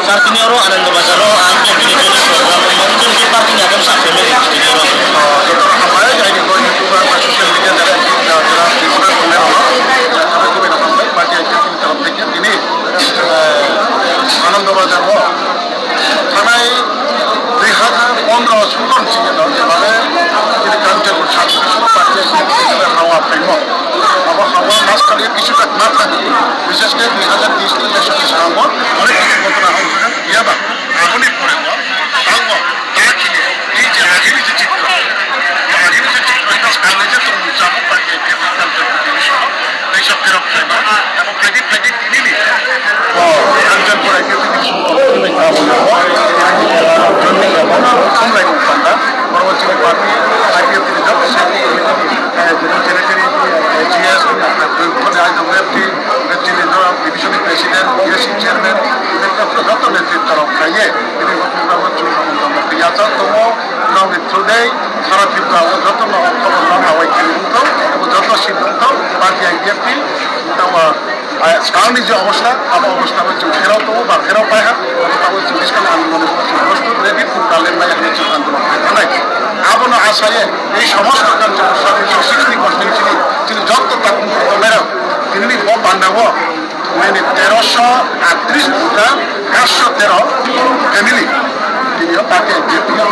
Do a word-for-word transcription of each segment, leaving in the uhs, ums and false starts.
Party ni oro Ananda Bazar o ang twenty twenty program o twenty party ni agam sa family tini oro. Jotono hambai, aini bo YouTuber ba social media jara jara reporter tongnai rok. Jotono hambai, party I P F ni torof theke tini, eh, Ananda Bazar o thanai dui hazar pondro sotoro sini no jebabe tini Kanchanpur sub division party I P F ni hawa phaimo. Abo hawa mas kali kisu tak ma thang. Bishes khe dui hazar teis ni election ni srango onek kisu ghotona ongkha. Yaba, aboni pore bo, tangbo, ta kini, ei je agini je chitro, agini je chitro, ita sale je tong jabo pa ke ke tal je tong so, ei sab terok khaiba, abo phaidi phaidi tini ni. O, Kanchanpur I P F ni sumko, tini ka bo, tini ka bo, tini ka bo, sumlai bo panda, borok chini party, I P F ni joto se, eh, General Secretary, eh, G S, eh, I W F T, Chini Division President, B S C Chairman, joto netri torok kaiye, tini bo program o chwng hamung tongma yachak tongo, nokni thudei, sara Tripura o joto no khobor no hawai tini wngthok, abo joto sin wngthok, party I P F T, tamo, ah, skang ni je obostha, abo obostha bai chwng pherao tongo, ba pherao pai ha, abo tabuk chwng bwskang andolon o chwng prosto ready, tini talem bai hwnwi chwng andolon khai thangnai. Abono asaye, ei somosto Kanchanpur sub division six ni constituency ni chini joto takung tongnairok, tini bo panda o, Nini teroso atris buta, ekso tero family. Tini o party I P F T no,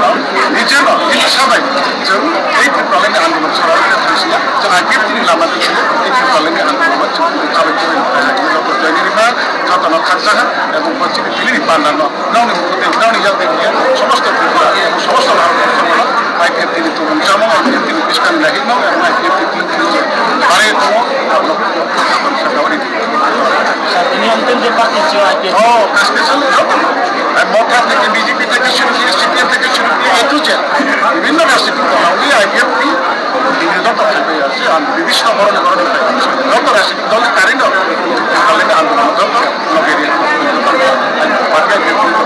nije no, nije sabai, chwng ei Tripura ni andolon chwrai khe thangsiya, chwng I P F T ni lama twi sile, ei Tripura ni andolon chwng twi sabai chwng twi sabai joto joini rima, joto no khaksa ha, ebong bo chini tini ni panda no, nokni mukhuti, nokni yak ni somosto Tripura, somosto Bharat borso no, I P F T ni tubun chamung, I P F T ni bwskang ni nahik no, ebong I P F T ni tubun chamung, bare tongo, abono Sir, tini ang tun je party si I P F T. Oh, special joto. Ai, Motha theke B J P theke shuru kore, C P M theke shuru kore, A to Z. Bibhinno rajnitik dol, only I P F T, bibhinno dol theke ase, ar bibhinno boroni boroni theke ase. Joto rajnitik dol ni karon no, dol ni andolon joto loge ri. Party I P F T,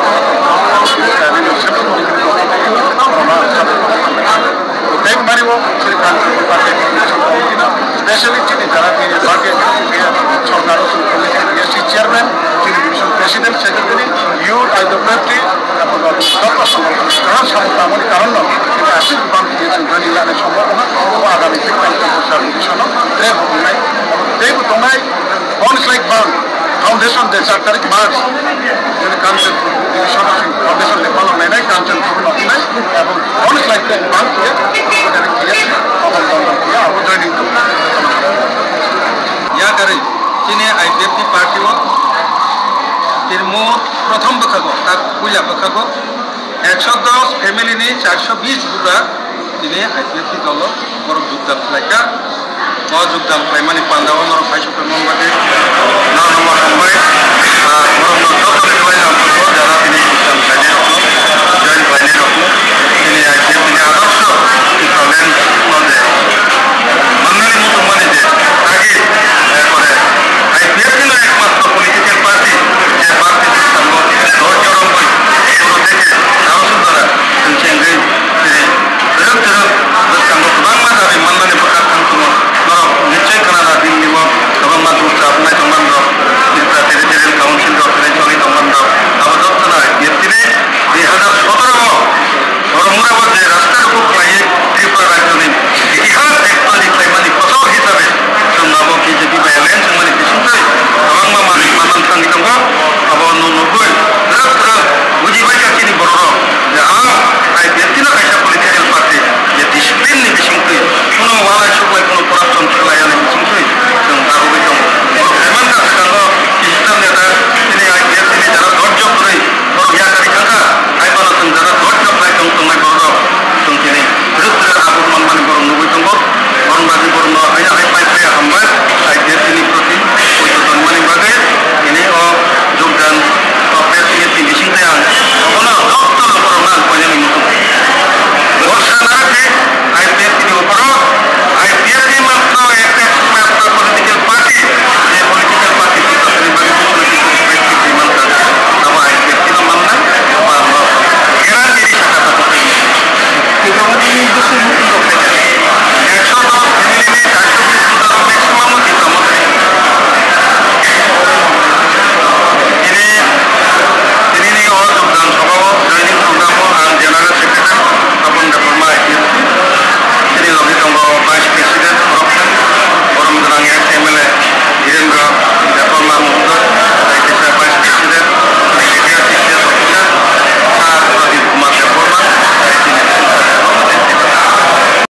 Tei mari o chini Kanchanpur party committee no specially chini jara tini party committee sorkar o chini committee S C chairman, chini division president, secretary, youth, I W F T, joto songo karon samung tangmani karon no tini aswk bang tini chwng joining lani sambhabona o agami din Kanchanpur sub division o tei bo wngnai. Tei bo tongnai. Boni slai bang foundation de char tarik March, jene Kanchanpur division o foundation de palok nainai, Kanchanpur no hinai, ebong boni slai de bang kiye, boni kiye, abang bang bang kiye, abo joining to. Ya kare, chini I P F T party o, tirmo prothom bwkhago, tak puila bwkhago, ekso dos family ni charso bis buda, Tini I P F T dolo borok jogdan khlaikha. O jogdan khlaimani pandao norok phai sokha mani bagwi nono hambai.